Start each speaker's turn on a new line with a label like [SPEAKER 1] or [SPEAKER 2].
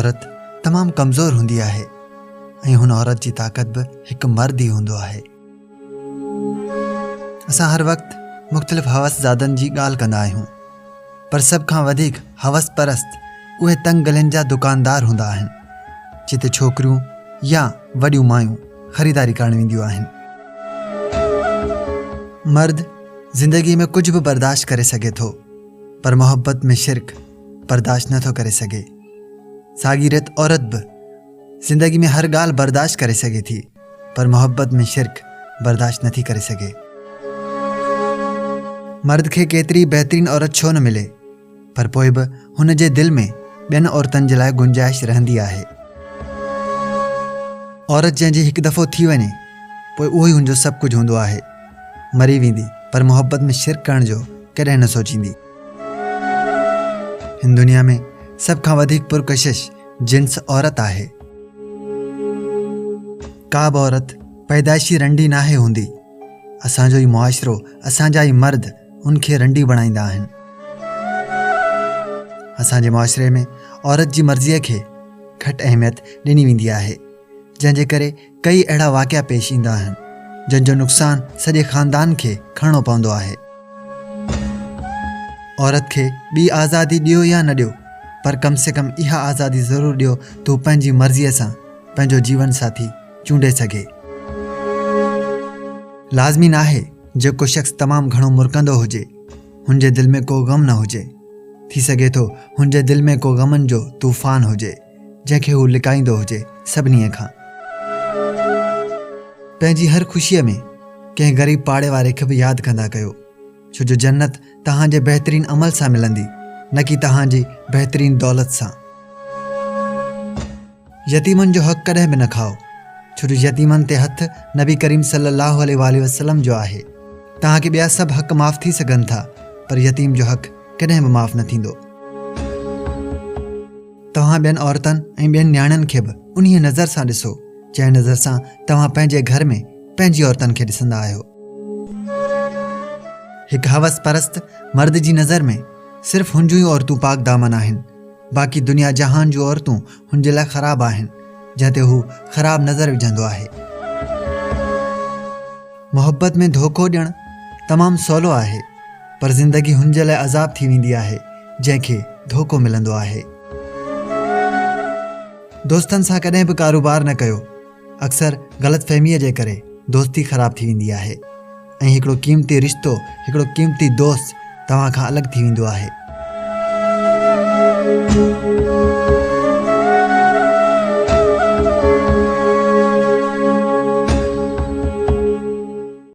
[SPEAKER 1] عورت تمام ڪمزور هوندي آهي ۽ هن عورت جي طاقت به هڪ مرد ئي هوندو آهي. اسان هر وقت مختلف حوس زادن جي ڳالهه ڪندا آهيون پر سڀ کان وڌيڪ حوس پرست اهي تنگ گلين جا دڪاندار هوندا آهن جتي ڇوڪريون يا وڏيون مايون خريداري ڪرڻ وينديون آهن. مرد زندگي ۾ ڪجهه به برداشت ڪري سگهي ٿو پر محبت ۾ شرڪ برداشت نه ٿو ڪري سگهي. ساڳي ريت عورت به زندگي ۾ هر ڳالهه برداشت ڪري سگهي ٿي پر محبت ۾ شرڪ برداشت نه ٿي ڪري سگهي. مرد کي ڪيتري بهترين عورت ڇو نه ملي پر پوء به هن جي دل ۾ ٻين عورتن جي لاء گنجائش رهندي آهي. عورت جنهن جي هڪ دفعو ٿي وڃي پوء اهو ئي هن جو سڀ ڪجهه هوندو آهي. مري ويندي پر محبت ۾ شرڪ ڪرڻ جو ڪڏهن نه سوچيندي. هن دنيا ۾ سڀ کان وڌيڪ پرڪشش جنس عورت آهي. ڪا به عورت پيدائشي رنڊي ناهي هوندي. اسان جو ئي معاشرو، اسان جا ئي مرد ان کي رنڊي بڻائيندا آهن. اسان جي معاشري ۾ عورت جي مرضيء کي گهٽ اهميت ڏني ويندي آهي. جنهن جي ڪري ڪئي اهڙا واقعا پيش ايندا آهن، جن جو نقصان سڄي خاندان کي کڻڻو پوندو آهي. عورت کي ٻي آزادي ڏيو يا نه ڏيو، پر ڪم سي ڪم اها آزادي ضرور ڏيو ته هو پنهنجي مرضيء سان پنهنجو جيون ساٿي چونڊي سگهي. لازمي ناهي جيڪو شخص تمام گهڻو مرڪندو هجي، هن جي دل ۾ ڪو غم نه هجي. ٿي سگهي ٿو هن جي دل ۾ ڪو غمن جو طوفان هجي. جنهن کي هو لڪائيندو هجي سڀنيء کان. پنهنجي هر خوشيء ۾ ڪنهن غريب پاڙي واري کي به ياد ڪندا ڪيو، ڇو جو جنت توهان جي بهترين عمل سان ملندي، نه ڪي توهان جي بهترين دولت سان. يتيمن جو حق ڪڏهن به نه کائو، ڇو جو يتيمن تي هٿ نبي ڪريم صلي الله عليه واٰله وسلم جو آهي. توهان کي ٻيا سڀ حق معاف ٿي سگهن ٿا، پر يتيم جو حق ڪڏهن به معاف نه ٿيندو. توهان ٻين عورتن ۽ ٻين نياڻين کي به انهيء نظر سان ڏسو، جنهن نظر سان توهان پنهنجي گهر ۾ پنهنجي عورتن کي ڏسندا آهيو. هڪ هوس پرست مرد جي نظر ۾ صرف هن جون ئي عورتون پاڪ دامن آهن، باقي دنيا جهان جون عورتون هن جي لاء خراب آهن، جنهن تي هو خراب نظر وجهندو آهي. محبت ۾ ڌوڪو ڏيڻ تمام سولو آهي، پر زندگي هن جي لاء عذاب ٿي ويندي آهي، جنهن کي ڌوڪو ملندو آهي. دوستن سان ڪڏهن به ڪاروبار نه ڪيو. اڪثر غلط فهميء جي ڪري دوستي خراب ٿي ويندي آهي ۽ هڪڙو قيمتي رشتو، هڪڙو قيمتي دوست توهان کان الڳ ٿي ويندو آهي.